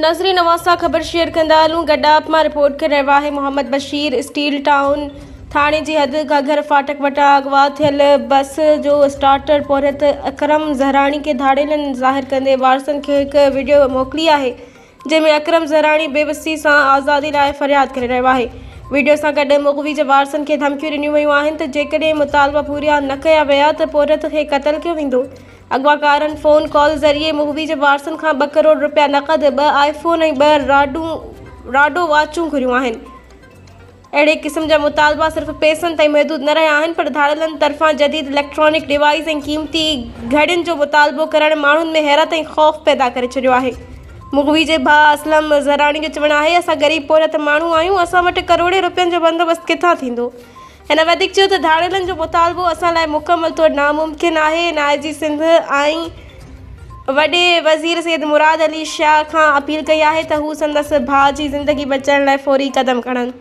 ناظرين اوهان سان خبر شيئر ڪندا هلون گڏاپ مان رپورٽ ڪري رهيو آهي محمد بشير اسٽيل ٽائون ٿاڻي جي حد گهگهر ڦاٽڪ وٽان اغوا ٿيل بس جو اسٽارٽر پورهيت اڪرم زهراڻي کي ڌاڙيلن ظاهر ڪندي وارثن کي هڪ وڊيو موڪلي آهي جنهن ۾ اڪرم زهراڻي بيوسي سان آزادي لاء فرياد ڪري رهيو آهي. وڊيو سان گڏ مغوي جي وارثن کي ڌمڪيون ڏنيون ويون آهن ته جيڪڏهن مطالبا پورا نه ڪيا ويا ته پورهيت کي قتل ڪيو ويندو. اغواڪارن فون ڪال ذريعي مغوي جي وارثن کان ٻه ڪروڙ رپيا نقد، ٻه آء فون ۽ ٻه راڊو واچون گهريون آهن. اهڙي قسم جا مطالبا صرف پئسن تائين محدود نه رهيا آهن پر ڌاڙيلن طرفان جديد اليڪٽرانڪ ڊوائيس ۽ قيمتي گهڙين جو مطالبو ڪرڻ ماڻهن ۾ حيرت ۽ خوف پيدا ڪري ڇڏيو آهي. مغوي جي ڀاء اسلم زهراڻي جو چوڻ آهي اسان غريب پورهيت ماڻهو آهيون اسان وٽ ڪروڙين رپين جو بندوبست ڪٿان ٿيندو. هن وڌيڪ چيو ته ڌاڙيلن جو مطالبو اسان لاء مڪمل طور ناممڪن آهي. هن آء جي سنڌ ۽ وڏي وزير سيد مراد علي شاهه کان اپيل ڪئي آهي ته هو سندس ڀاء جي زندگي بچائڻ لاء فوري قدم کڻن.